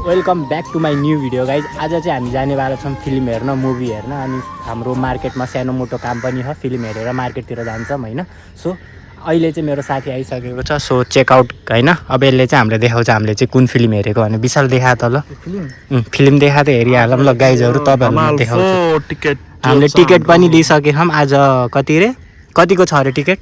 Welcome back to my new video guys. आज चाहिँ हामी जानेवाला छौँ फिल्म हेर्न, मुभी हेर्न। अनि हाम्रो मार्केटमा सानो मोटो काम पनि हो, फिल्म हेरेर मार्केटतिर जान्छौँ होइन। सो अहिले चाहिँ मेरो साथी आइसकेको छ, सो चेकआउट होइन। अब यसले चाहिँ हामीले देखाउँछ हामीले चाहिँ कुन फिल्म हेरेको भने। विशाल देखा त ल फिल्म देखा त हेरिहालौँ ल गाइजहरू, तपाईँहरूलाई देखाउँछ। हामीले टिकट पनि लिइसकेछौँ आज। कति रे, कतिको छ अरे टिकट?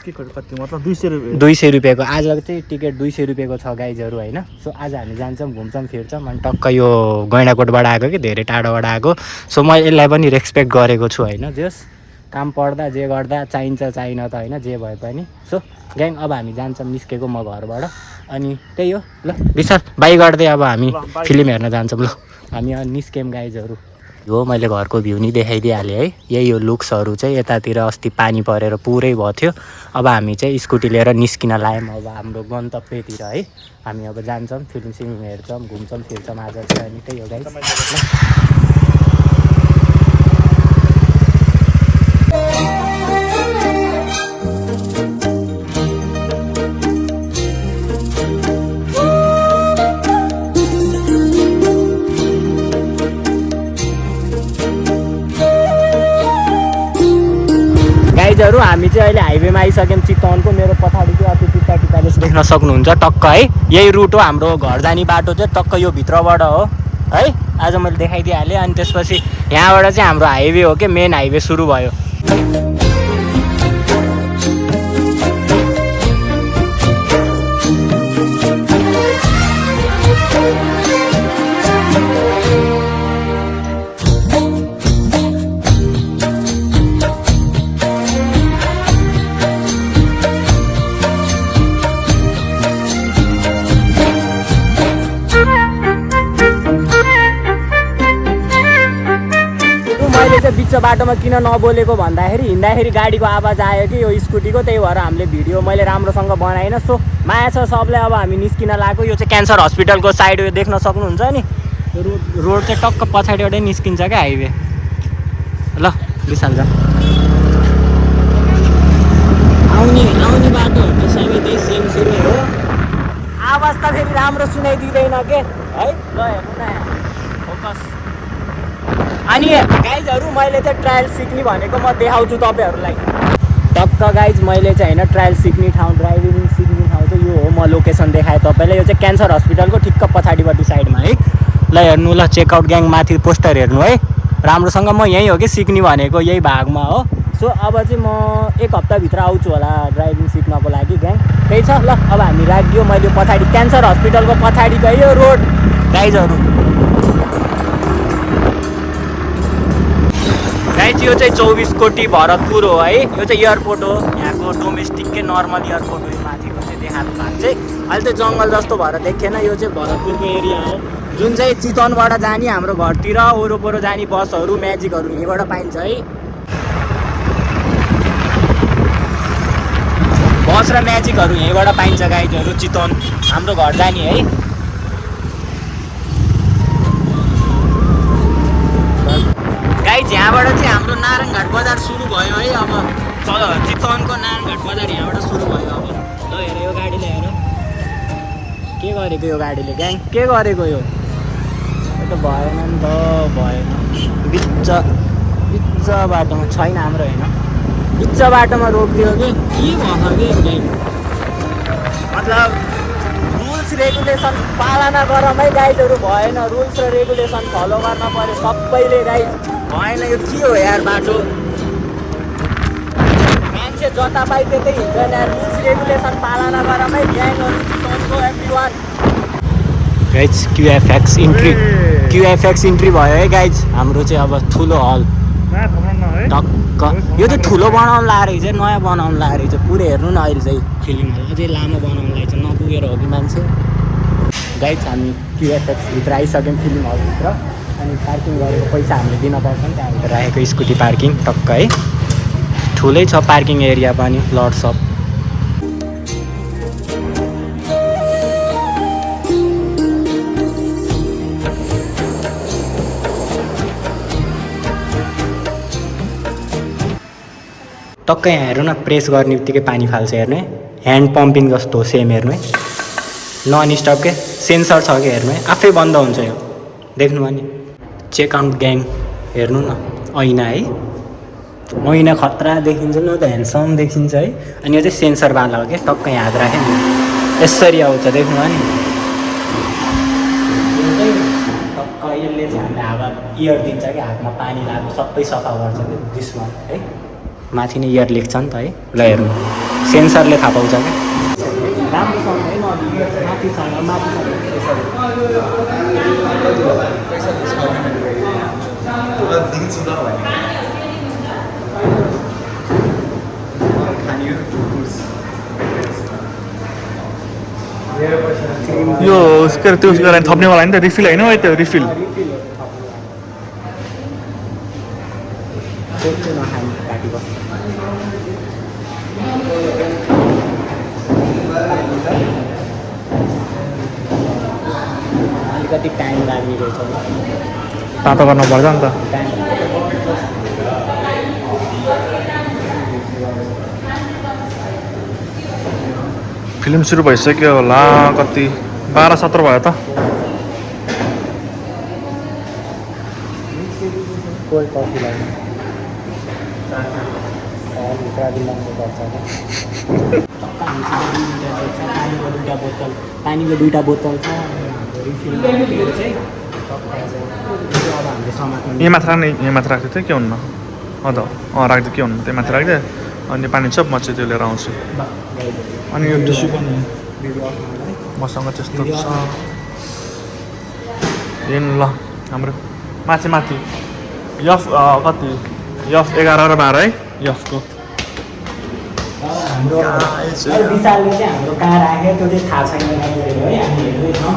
200 रुपियाँको। आज चाहिँ टिकट 200 रुपियाँको छ गाइजहरू होइन। सो आज हामी जान्छौँ, घुम्छौँ, फिर्छौँ। अनि टक्क यो गैँडाकोटबाट आएको कि धेरै टाढोबाट आएको। सो म यसलाई पनि रेस्पेक्ट गरेको छु होइन। जस काम पर्दा जे गर्दा चाहिन्छ चाहिन त होइन, जे भए पनि। सो ग्याङ अब हामी जान्छौँ, निस्केको म घरबाट। अनि त्यही हो ल विशाल बाई गर्दै अब हामी फिल्म हेर्न जान्छौँ ल। हामी निस्क्यौँ गाइजहरू। हो मैले घरको भ्यू नि देखाइदिइहालेँ है। यही हो लुक्सहरू चाहिँ। यतातिर अस्ति पानी परेर पुरै भयो थियो। अब हामी चाहिँ स्कुटी लिएर निस्किन लाग्यौँ अब हाम्रो गन्तव्यतिर है। हामी अब जान्छौँ, फिल्म सिल्म हेर्छौँ, घुम्छौँ, फिर्छौँ आज चाहिँ। अनि त्यही हो गाइस। गाइजहरू हामी चाहिँ अहिले हाइवेमा आइसक्यौँ चितवनको। मेरो पछाडि चाहिँ अति टिप्पा प्यालेस देख्न सक्नुहुन्छ टक्क है। यही रुट हो हाम्रो घर जाने बाटो चाहिँ, टक्क यो भित्रबाट हो है। आज मैले देखाइदिइहालेँ। अनि त्यसपछि यहाँबाट चाहिँ हाम्रो हाइवे हो कि मेन हाइवे सुरु भयो। बिच बाटोमा किन नबोलेको भन्दाखेरि हिँड्दाखेरि गाडीको आवाज आयो कि यो स्कुटीको, त्यही भएर हामीले भिडियो मैले राम्रोसँग बनाएन। सो माया छ सबलाई। अब हामी निस्किन लागेको। यो चाहिँ क्यान्सर हस्पिटलको साइड यो देख्न सक्नुहुन्छ नि। रोड चाहिँ टक्क पछाडिबाटै निस्किन्छ क्या हाइवे। ल विशाल जा। आउने बाटोहरू त सबै त्यही सेम सुरु हो। आवाज त फेरि राम्रो सुनाइदिँदैन के है। ल हेर्नु न फोकस। अनि गाइजहरू मैले चाहिँ ट्रायल सिक्ने भनेको म देखाउँछु तपाईँहरूलाई। टक्क गाइज मैले चाहिँ होइन ट्रायल सिक्ने ठाउँ, ड्राइभिङ सिक्ने ठाउँ चाहिँ यो हो। म लोकेसन देखाएँ तपाईँलाई। यो चाहिँ क्यान्सर हस्पिटलको ठिक्क पछाडिपट्टि साइडमा है। ल हेर्नु ल, चेकआउट ग्याङ माथि पोस्टर हेर्नु है राम्रोसँग। म यहीँ हो कि सिक्ने भनेको, यही भागमा हो। सो अब चाहिँ म 1 हप्ताभित्र आउँछु होला ड्राइभिङ सिक्नको लागि ग्याङ। त्यही छ ल। अब हामी राखिदियो मैले पछाडि क्यान्सर हस्पिटलको पछाडि गयो रोड गाइजहरू। गाइज यो चाहिँ 24 कोटी भरतपुर हो है। यो चाहिँ एयरपोर्ट हो, यहाँको डोमेस्टिककै नर्मल एयरपोर्ट हो। यो माथिको चाहिँ देखाएको भाग चाहिँ अहिले चाहिँ जङ्गल जस्तो भएर देखिएन। यो चाहिँ भरतपुरको एरिया हो, जुन चाहिँ चितवनबाट जाने हाम्रो घरतिर वरपर जाने बसहरू, म्याजिकहरू यहीँबाट पाइन्छ है। बस र म्याजिकहरू यहीँबाट पाइन्छ गाइजहरू, चितवन हाम्रो घर जाने है। गाइज यहाँबाट चाहिँ हाम्रो नारायणघाट बजार सुरु भयो है। अब चितवनको नारायणघाट बजार यहाँबाट सुरु भयो। अब ल हेर यो गाडीले हेर के गरेको, यो गाडीले ग्याङ के गरेको। यो त भएन नि त, भएन। बिच बाटोमा छैन हाम्रो होइन, बिच बाटोमा रोकिदियो कि के भयो कि ग्याङ। मतलब रुल्स रेगुलेसन पालना गरौँ है गाइजहरू। भएन, रुल्स र रेगुलेसन फलो गर्न पऱ्यो सबैले गाइज। भएन यो के हो यार बाटो। मान्छे जता पाइ त्यतै हिँड्दैन यार। रुल्स रेगुलेसन पालना गरौँ है ग्याङहरू चितवनको एभ्रिवान। गाइज क्युएफएक्स इन्ट्री भयो है गाइज। हाम्रो चाहिँ अब ठुलो हल टक्क। यो चाहिँ ठुलो बनाउनु लागेको रहेछ, नयाँ बनाउनु लागेको रहेछ पुरै। हेर्नु न अहिले चाहिँ फिल्म हल अझै लामो बनाउनु लागेको छ, नपुगेर हो कि मान्छे। गाइज हामी क्युएफएक्सभित्र आइसक्यौँ फिल्म हलभित्र। अनि पार्किङ गरेको पैसा हामीले दिनुपर्छ नि, त्यहाँभित्र राखेको स्कुटी पार्किङ टक्क है। ठुलै छ पार्किङ एरिया पनि, लट्स अफ। टक्कै यहाँ हेर्नु न, प्रेस गर्ने बित्तिकै पानी फाल्छ हेर्नु है। ह्यान्ड पम्पिङ जस्तो हो सेम हेर्नु है, नन स्टप के। सेन्सर छ कि हेर्नु है, आफै बन्द हुन्छ यो, देख्नु भने चेकआउट ग्याङ हेर्नु न, ऐना है, ऐना खतरा देखिन्छ न त, ह्यान्डसम देखिन्छ है। अनि यो चाहिँ सेन्सरवाला हो क्या, टक्कै हात राख्यो नि यसरी आउँछ, देख्नु भयो नि। यो चाहिँ टक्क यसले चाहिँ हामीलाई हावा इयर दिन्छ कि, हातमा पानी लाग्यो सबै सफा गर्छ कि डिसमा है। माथि नै इयर लेख्छ नि त है, ल हेर्नु सेन्सरले थाहा पाउँछ क्या, राम्रोसँग है। माथिसँग यो उसको त्यो उसको लागि थप्नेवाला नि त, रिफिल होइन है त्यो रिफिल। अलिकति टाइम लाग्ने रहेछ, तातो गर्नु पर्छ नि त। फिल्म सुरु भइसक्यो होला, कति 12-17 भयो त। कोल्ड कफी लाग्ने पानीको दुईवटा बोतल छ। यहाँ माथि राख्ने, यहाँ माथि राख्दै थियो के हुन्न, त राख्दै के हुनु, त्यही माथि राख्दै। अनि पानी छ, म चाहिँ त्यो लिएर आउँछु। अनि यो टिस्यु पनि मसँग त्यस्तो छ। हेर्नु ल हाम्रो माथि यफ कति यफ 11 र 12 है, यफको। हाम्रो विशालले चाहिँ हाम्रो कहाँ राख्यो त्यो चाहिँ थाहा छैन है, हामी हेर्दैछौँ।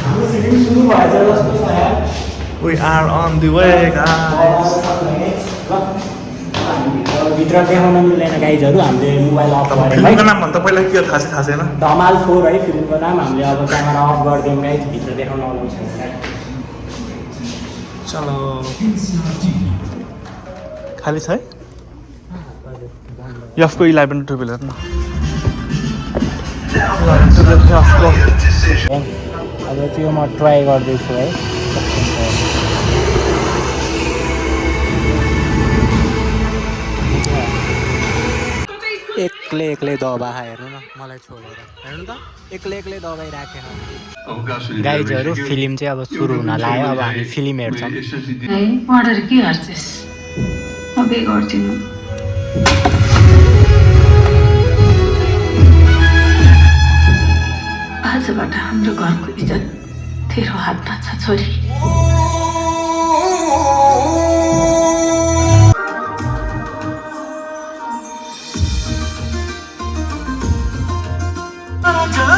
हाम्रो फिल्म सुरु भएछ जस्तो छ यार। We are on the way guys। भित्र देखाउन मिल्दैन गाइजहरू, हामीले मोबाइल अफ गऱ्यौँ है। फिल्मको नाम भन्दा पहिला के थाहा छैन। धमाल 4 है फिल्मको नाम। हामीले अब क्यामेरा अफ गरिदियौँ गाइज, भित्र देखाउन अलाउ छैन। चलो खाली छ है यफको 11 टु व्हिलर न। अब त्यो म ट्राई गर्दैछु है। एक्लै दबा हेर्नु न, मलाई छोडेर हेर्नु त, एक्लै दबाइराखेन गाइजहरू। फिल्म चाहिँ अब सुरु हुन लाग्यो, अब हामी फिल्म हेर्छौँ है। पढेर के गर्छस्? म बे गर्दिनँ। आजबाट हाम्रो घरको इज्जत तेरो हातमा छ छोरी।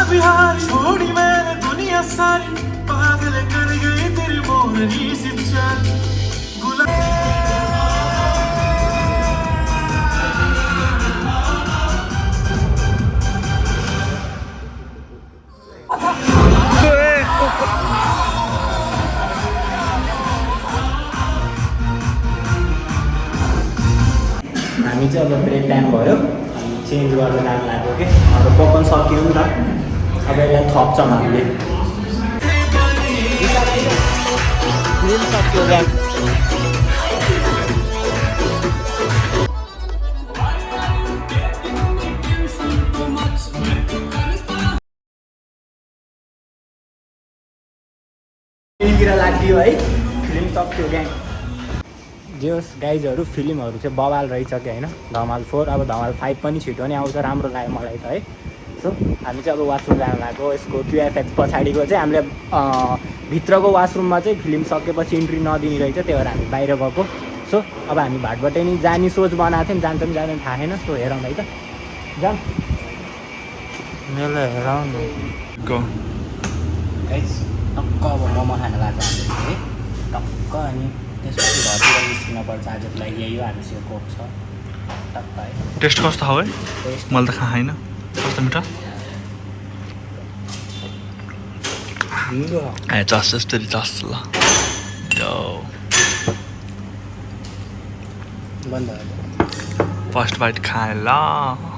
बिहार छोड़ी मैंने दुनिया सारी, पागल कर गई तेरी मोरनी सी चाल। हामी चाहिँ अब ब्रेक टाइम भयो, हामी चेन्ज गर्न जानु लाग्यो कि, अब पकन सक्यो नि त, अब यसलाई थप्छौँ हामीले। सक्यो क्या लाग्यो है, फिल्म सक्यो क्या। जे होस् गाइजहरू, फिल्महरू चाहिँ बवाल रहेछ कि होइन। धमाल 4, अब धमाल 5 पनि छिटो नै आउँछ, राम्रो लाग्यो मलाई त है। सो हामी चाहिँ अब वासरुम जानु लाग्यो। यसको QFX पछाडिको चाहिँ हामीले भित्रको वासरुममा चाहिँ फिल्म सकेपछि इन्ट्री नदिने रहेछ, त्यही भएर हामी बाहिर गएको। सो अब हामी भाटबाटै नि जाने सोच बनाएको थियौँ, जान्छौँ जाँदैन थाहा छैन। सो हेरौँ है त, जाऊँ मेला हेरौँ न गाइस। टक्क अब मोमो खान लाग्यो हामीले है, टक्क। अनि त्यसपछि घरतिर निस्किन पर्छ आजको लागि, यही हो हामीसँग कोक छ टक्क है। टेस्ट कस्तो हो है? मैले त खाएको छैन, कस्तो मिठो just ल बन्द फर्स्ट बाइट खाएँ ल।